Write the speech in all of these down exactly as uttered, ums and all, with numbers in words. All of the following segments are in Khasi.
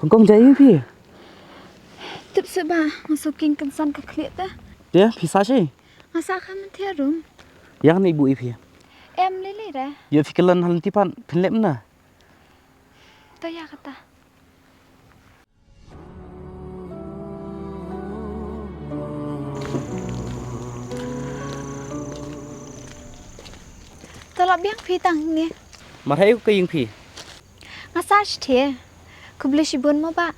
Kong jai ïa phi. Tip seh ba nga shu king kynsan ka khlieh te. Te phi sah shi? Nga sah ka mynta ruh. Ïa kane i buh ïa phi. Em lili re. Ïa phi kyllon ha lynti pat phin leh mynne. To ïa kata. To lah biang phi tang ne. Mar hei ka ïing phi. Nga sah shi te. Khublei shibun mo bah.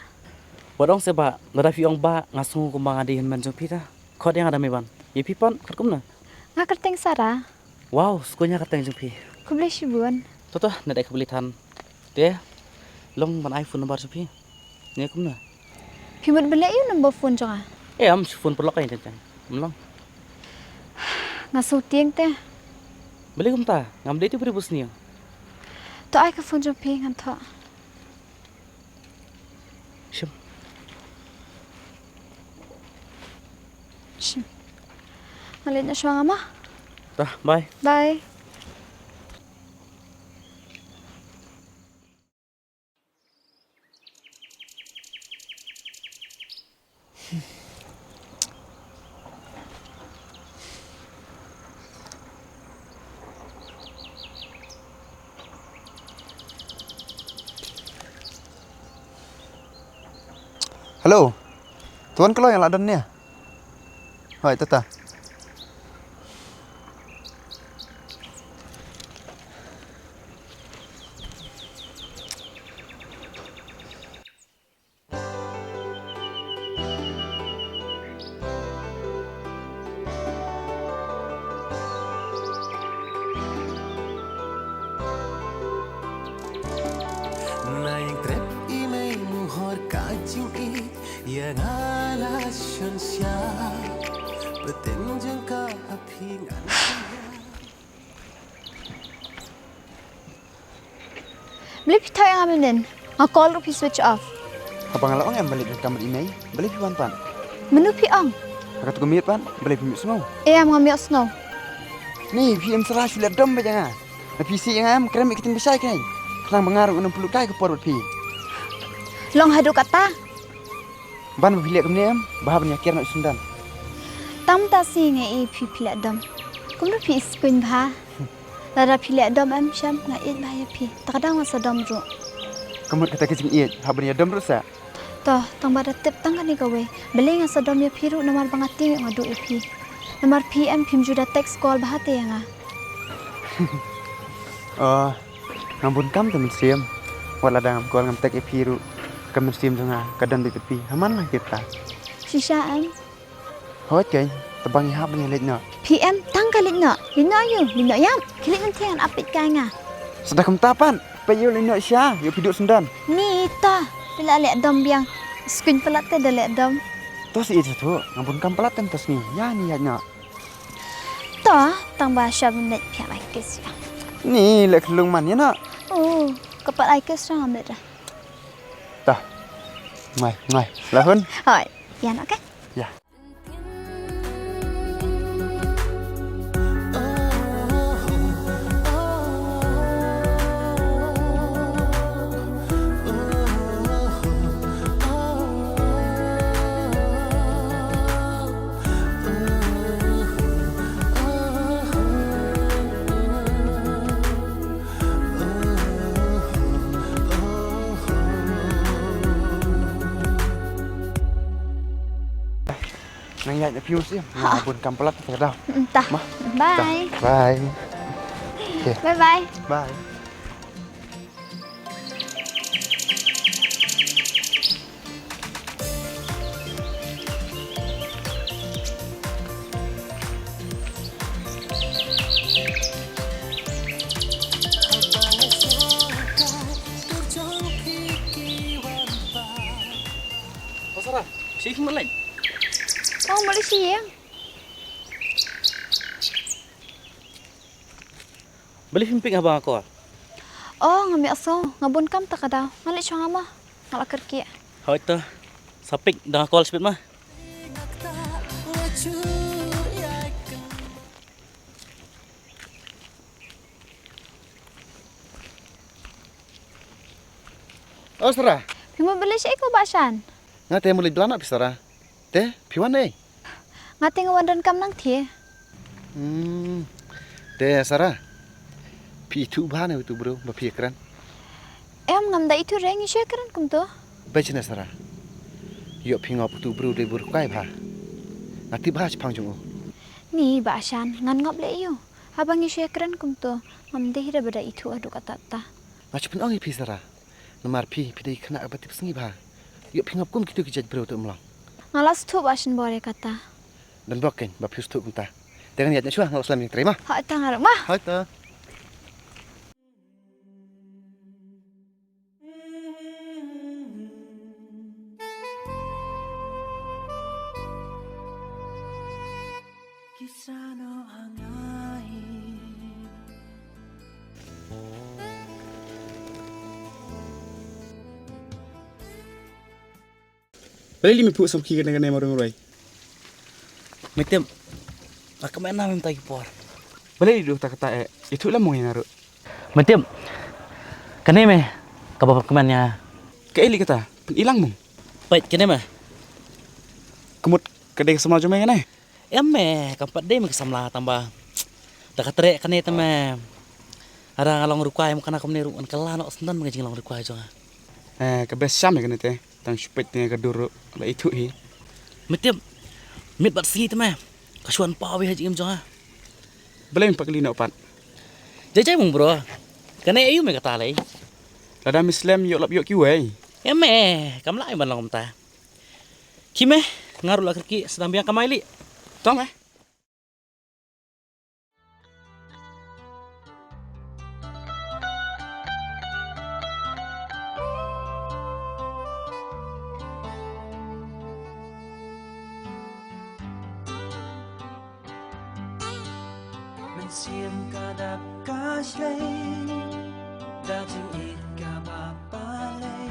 Wat ong seh bah, lada phi ong bah nga sngew kumba nga dei hynmen jong phi ta. Khot ïa nga da mei ban. Ïa phi pat khot kumno? Nga kyrteng Sara. Wow, sngewbha ïa ka kyrteng jong phi. Khublei shibun. To to, nga dei khublei than. Te long ban ai phone number jong phi. Ne kumno? Phi mut ban leh ïa u number phone jong nga? Em, shu phone paralok ai teng teng. Em long. Nga sngewtieng te. Balei kumta? Ngam dei te u briew basniew. To ai ka phone jong phi ngan thoh. Shim. Shim. Nga leit noh shuwa nga mo. To, bye. Bye. Hello. Tuan, ka long ïa la don ne? Hoi, tata. Na ïeng trep i mei muhor ka jingïeit ïa nga la shon sha. Pateng jong ka ha phi ngan. Balei phi thoh ïa nga mynnin? Nga call ruh phi switch off. Haba nga la ong em balei phi kam ïa i mei, balei phi wan pat? Mano phi ong? Ha katu ka miet pat, balei phi mih sngew? Em, ngam mih sngew. Ni phi em, Sara, shu leh dom beit ïa nga. Na phi sih ïa nga em, krem ïa ki ktien bashai kane. Khnang ba nga ruh ngan ym pynlut kai ka por bad phi. Long haduh katta. Ban ba phi leh kumne em, bha ban ïa kiar noh i syndon. Tang mynta sngi nga ïohi phi, phi leh dom. Kumno phi iskuin bha. Lada phi leh dom em shem nga ïeit bha ïa phi. Ta ka daw nga sa dom ruh. Ka mut kata ka jingïeit, hap ban ïa dom ruh sa. To, tang ba da tip tang kane kawei. Balei nga sa dom ïa phi ruh namar ba nga tieng ïa nga duh ïa phi. Namar phi em phim ju da text call bha te ïa nga. Oh, ngam bun kam te mynsiem. Wat lada ngam call ngam text ïa phi ruh, ka mynsiem jong nga ka don beit bad phi. Ha man la kita. Shisha em. Hooid keiñ, tang ba ngi hap ban ïa leit noh. Phi em tang ka leit noh. Leit noh aïu, leit noh ïap. Khie leit mynta ngan ap peit kai nga. Sa da kumta pat, peit ïa u leit noh sha, ïa u phi duh syndon. Ni to, phi la leh dom biang. Skuin palat te da leh dom. To sa ïeit shuh, ngam bun kam palat te mynta sngi. Ïa ni ïaid noh. To, tang ba sha ban leit phi ap ai kiss ïa. Ni leh khlung man ïa noh. Oh, ka pat ai kiss ruh ngam leit ra. To. Mai, mai. La hun. Hooid, ïa noh keiñ. Ïa. Nang ïaid na phi mynsiem. Nga bun kam palat ta ka daw. Mm, ta. Ma. Bye. Ta. Bye. Okay. Bye bye. Bye. Oh, Sara, shi ïing mut leit? Oh, mut leit shi ïing. Balei phim pick haba nga call? Oh, ngam ïohsngew, nga bun kam ta ka daw. Nga leit shuwa nga mo. Nga la kyrkieh. Hooid to. Sa pick da nga call shibit ma. Oh, Sara. Phi mut ban leit shaei ko Bah Shan? Nga te mut leit bla noh phi Sara. Te phi wan ei? Nga te nga wan donkam nangthie. Hmm. Te Sara, phi ithuh bha ne utu u briew ba phi ïakren? Em, ngam da ithuh re, ngi shu ïakren kumto. Bha shane Sara. Ïoh phi ngop utu u briew dei u briew kai bha. Nga tip bha shaphang jong u. Ni Bah Shan, ngan ngop leh aïu? Haba ngi shu ïakren kumto, ngam dei hi re ba da ithuh haduh katta katta. Nga shu pynong ïa phi Sara. Namar phi, phi dei khynnah kaba tipsngi bha. Ïoh phi ngop kum kito ki jait briew te um long. Nga la sngewthuh Bah Shan bor ïa kata. Don bok kein ba phi sngewthuh kumta. Te ngan ïaid noh shuwa, nga la slem ïeng trei mo. Hooid te, nga ruh mo. Hooid te. Balei lei me phuh samrkhie kane kane marwei marwei? Me tip, nga kmen na me mynta ki por. Balei lei duh kata kata eh, ithuh lem mo ïa nga ruh. Me tip, kane me kaba kmen ïa nga. Kaei lei kata, pyni lang mo. Peit kane me. Ka mut ka dei ka samla jong me kane? Em me, kam pat dei me ka samla tang ba da ka treh kane te me. Lada nga long riewkwai mo kane kumne ruh ngan kylla noh syndon me ka jinglong riewkwai jong nga. Eh, ka best sham me kane te. Tang shu peit ne ka dur ruh la ithuh hi. Me tip, miet bad sngi te me ka shu wan paw ïa ka jingim jong nga. Balei me pat kylli noh pat? Jai jai mong bro. Kane aïu me kata lei? Lada me slem ïoh lap ïoh kiwei. Em me, kam lah ban long kumta. Khie me, nga ruh la kyrkieh, sdang biang kamai lei. To me. Mynsiem ka dap ka shlei, da jingïeit kaba balei.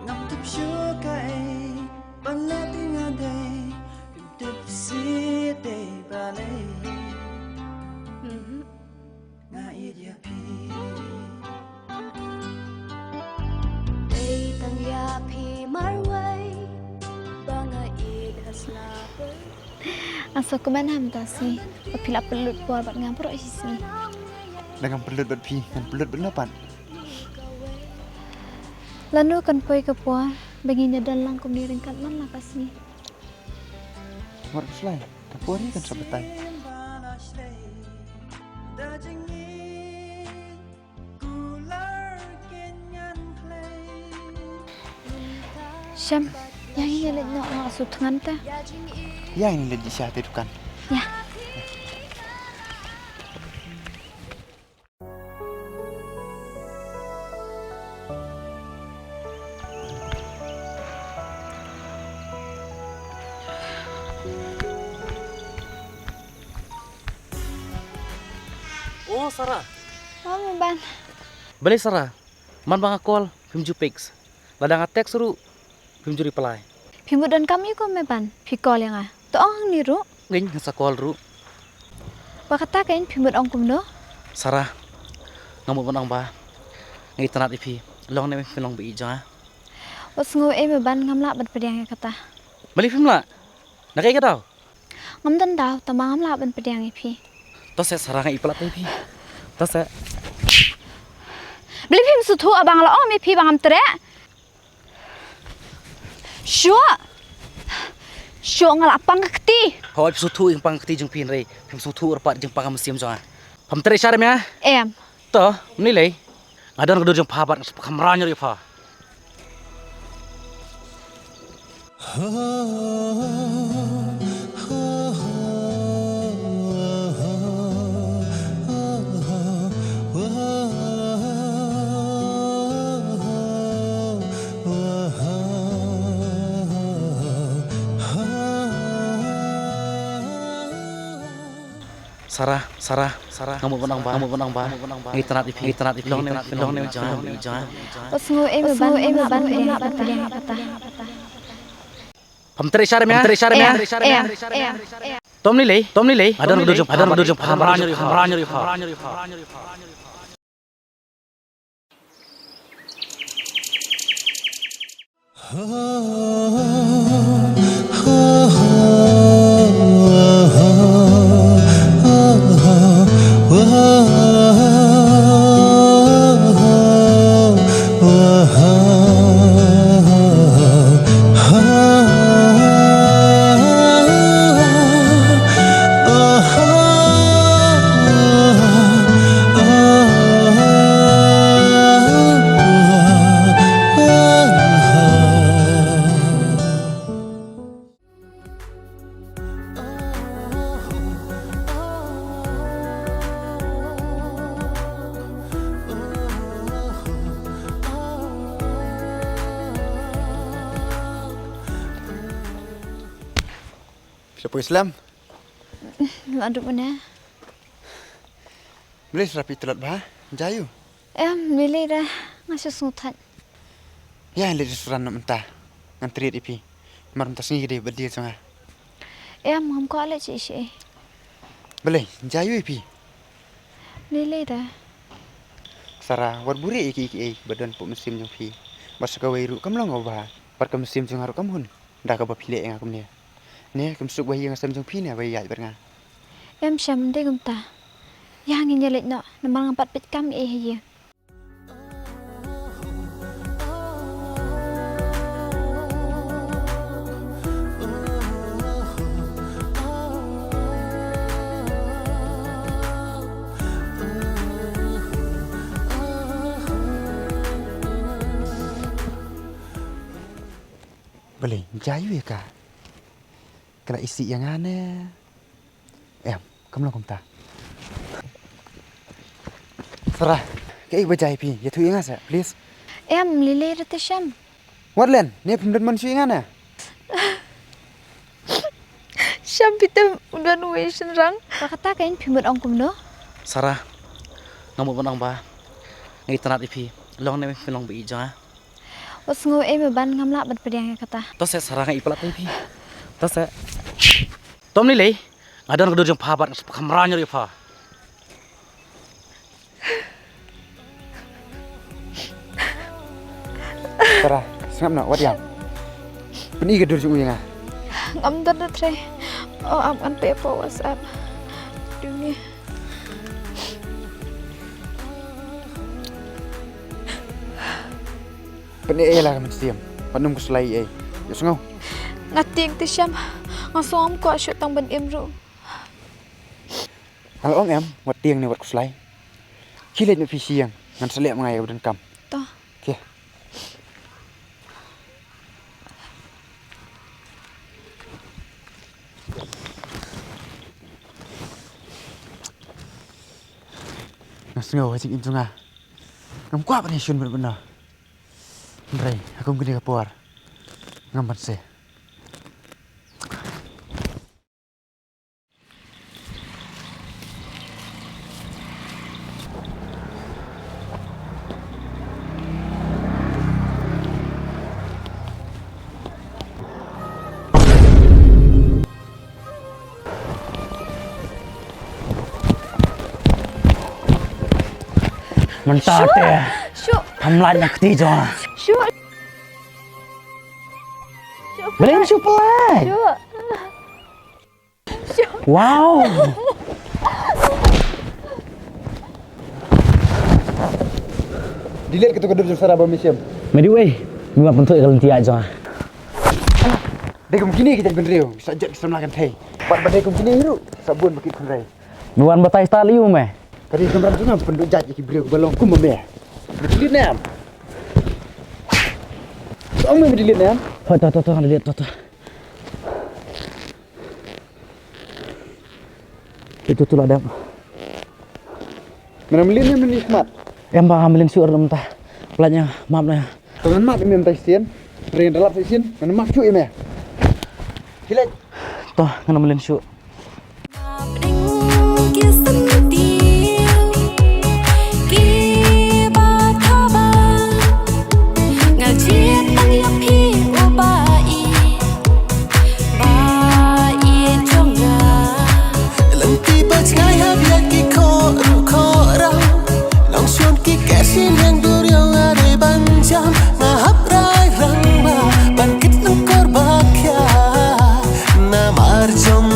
Ngam tip shuh kaei ban leh, te nga dei, phim tip shuh dei balei. Mhm. Nga ïeit ïa phi. Dei tang ïa phi marwei ba nga ïeit ha sla pyrthei. Nga sngewkmen ha mynta sngi ba phi la pynlut por bad nga baroh shi sngi. Lada ngam pynlut bad phi, ngan pynlut bad no pat? Lano kan poi ka por ba ngin ïadon lang kumne ryngkat man la ka sngi. Wat shlei, ka por hi kan sa batai. Shem, ïa ngin ïa leit noh sha u thngan te. Ïa ngin leit sha te dukan. Ïa. O Sara. O Meban. Balei Sara? Man ba nga call phim ju pick. Lada nga text ruh phim ju reply. Phi mut donkam ïa u ko Meban, phi call ïa nga. To ong hangne ruh. Ngan sa call ruh. Ba kata kein phi mut ong kumno? Sara, nga mut ban ong ba nga itynnad ïa phi. Long ne em phi long ba ïeit jong nga? Wat sngew ei Meban, ngam lah ban pdiang ïa kata. Balei phim lah? Na kaei ka daw? Ngam don daw, tang ba ngam lah ban pdiang ïa phi. To seh Sara, nga i palat ïa phi. To seh. Balei phim sngewthuh haba nga la ong ïa phi ba ngam treh? Shuh! Shuh nga la pang ka kti. Hooid, phi sngewthuh ïa ka pang ka kti jong phi hynrei phim sngewthuh ruh pat ïa ka jingpang ka mynsiem jong nga. Phim treh sha re me? Em. To, ym lei lei. Nga don ka dur jong pha bad nga sngewkmen ïa pha. Sara, Sara, Sara, nga mut ban ong ba, nga mut ban ong ba, nga itynnad ïa phi, nga itynnad ïa phi, long ne, long ne, jong, jong. Wat sngew ei Meban, ngam lah ban pdiang ïa kata. Phim treh sha re me, phim treh sha re me. Em, em, em. To ym lei lei, to ym lei lei. Nga don ka dur jong pha, nga don ka dur jong pha, nga don ka dur jong pha. Nga don ka dur jong pha. Nga don ka dur jong pha. Phi la poi slem? Ym lah dup mynne. Balei Sara, phi tlot bha? Jia aiu? Em, ym lei lei re, nga shu sngewthait. Ïa, leit restaurant noh mynta. Ngan treat ïa phi. Namar mynta sngi ka dei birthday jong nga. Em, ngam kwah leit shuh shuh. Balei, jia aiu ïa phi? Ym lei lei re. Sara, wat buhrieh ïa kiei kiei ba don hapoh mynsiem jong phi. Bad sa kawei ruh kam long kaba bha. Bad ka mynsiem jong nga ruh kam hun da kaba phi leh ïa nga kumne. Ne, kam suk ba ïa nga sem jong phi ne ba ïaid bad nga. Em Shem, ym dei kumta. Ïa, ngin ïa leit noh, namar ngam pat peit kam ei ha ïing. Balei, jia aiu ïa ka? Ka la isih ïa nga ne? Em, kam long kumta. Sara, kaei ba jia ïa phi? Ïathuh ïa nga seh, please. Em, ym lei lei re te Shem. Wat len, ne phim don mon shuh ïa nga ne? Shem, phi te u don uwei shynrang. Ba kata ka ïing phi mut ong kumno? Sara, nga mut ban ong ba nga itynnad ïa phi. Long ne phi long ba ïeit jong nga. Wat sngew ei me Ban, ngam lah ban pdiang ïa kata. To seh Sara, nga i palat ïa phi. To seh. To ym lei lei. Nga don ka dur jong pha bad nga sngewkmen ïa pha. Sara, sngap noh, wat ïam. Pyni ka dur jong u ïa nga. Ngam don re Trei. Oh, ap ngan peit hapoh WhatsApp. Dunia. Pyneh ïa la ka mynsiem. Pat nym khuslai ei. Ïohsngew. Nga tieng te Shem. Nga sngew ngam kwah shuh tang ban im ruh. Nga la ong em, wat tieng ne wat khuslai. Khie leit noh phi sha ïing. Ngan sa leh ma nga ïa kaba donkam. To. Khie. Nga sngew ha jingim jong nga ngam kwah ban ïashun bynno bynno. Hynrei ha kum kane ka por ngam banse. Mynta te. Shuh. Pham lait na kti jong nga. Shuh. Balei shuh pynlait? Shuh. Shuh. Wow. Delete kato ka dur jong Sara ba me shem. Me dei uei? Me wan pynthut ïa ka lynti ïa jong nga. Dei kum kine ki jait bynriew, sa jot ki samla kynthei. Bad ba dei kum kine hi ruh, sa bun ba ki kynrei. Me wan batai stad ïa u me. Ka dei kamram jong nga pynduh jait ïa ki briew ba long kum ma me. Me delete ne em? Ong me, me delete ne em? Hoi, to, to, to, delete, to, to. Itu tu la dep. Mena mlien ne mlien smat. Em ba mlien shuh ruh mynta. Pynlait ïa map ne. To ngan map ïa me mynta shisien. Ring da lap shisien. Ngan map shuh ïa me. Khie leit. To ngan mlien shuh. Ba ïeit jong nga. Lynti ba jngai hap ïa ki khoh ruh khoh rau. Long shun ki keh shiliang duriaw nga dei ban jam. Nga hap rai rang ba Ar jong